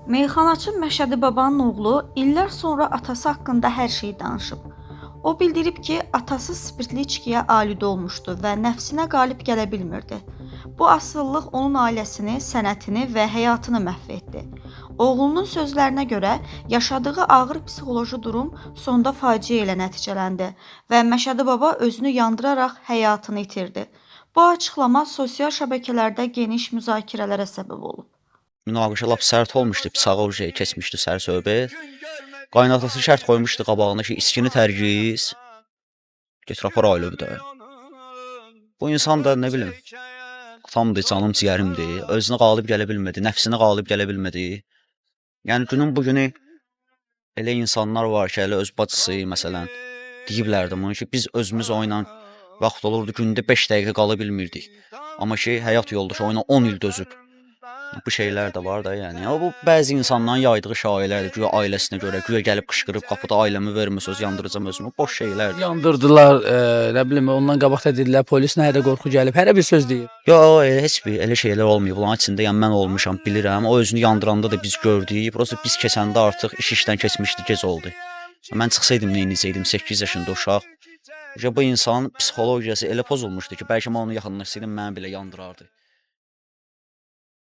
Meyxanaçı Məşədi babanın oğlu illər sonra atası haqqında hər şeyi danışıb. O bildirib ki, atası spirtli içkiyə aludə olmuşdu və nəfsinə qalib gələ bilmirdi. Bu asılılıq onun ailəsini, sənətini və həyatını məhv etdi. Oğlunun sözlərinə görə yaşadığı ağır psixoloji durum sonda faciə ilə nəticələndi və Məşədi baba özünü yandıraraq həyatını itirdi. Bu açıqlama sosial şəbəkələrdə geniş müzakirələrə səbəb olub. Münaqişə lap sərt olmuşdu, bıçağa uje keçmişdi sər söhbət. Qaynatası şərt qoymuşdu qabağına ki, içkini tərgiz, getir apar ailəvi də. Bu insan da nə bilim, atamdır, canım, ciyərimdir. Özünə qalib gələ bilmədi, nəfsinə qalib gələ bilmədi. Yəni günün bu günü elə insanlar var ki, elə öz bacısı məsələn deyiblər də bunu ki, biz özümüz o ilə vaxt olurdu gündə 5 dəqiqə qala bilmirdik. Amma ki, həyat yoldaşı o ilə 10 il dözüb. Bu şeylər də var da yəni. Amma bu bəzi insanların yaydığı şayələrdir. Güya ailəsinə görə, güya gəlib qışqırıb qapıda ailəmi verməsəz yandıracam özümü. Boş şeylərdir. Yandırdılar, nə bilim, ondan qabaq da dedilər, polis nə hədə qorxu gəlib. Hərə bir söz deyir. Yo, elə heç bir elə şeylər olmayıb. Bunların içində yəni mən olmuşam, bilirəm. O özünü yandıranda da biz gördük. Prosta biz keçəndə artıq iş işdən keçmişdi, gec oldu. Mən çıxsaydım nə edəcəkdim? 8 yaşında uşaq. Bu insanın psixologiyası elə pozulmuşdu ki, bəlkə mən onu yaxınlaşsaydım məni belə yandırardı.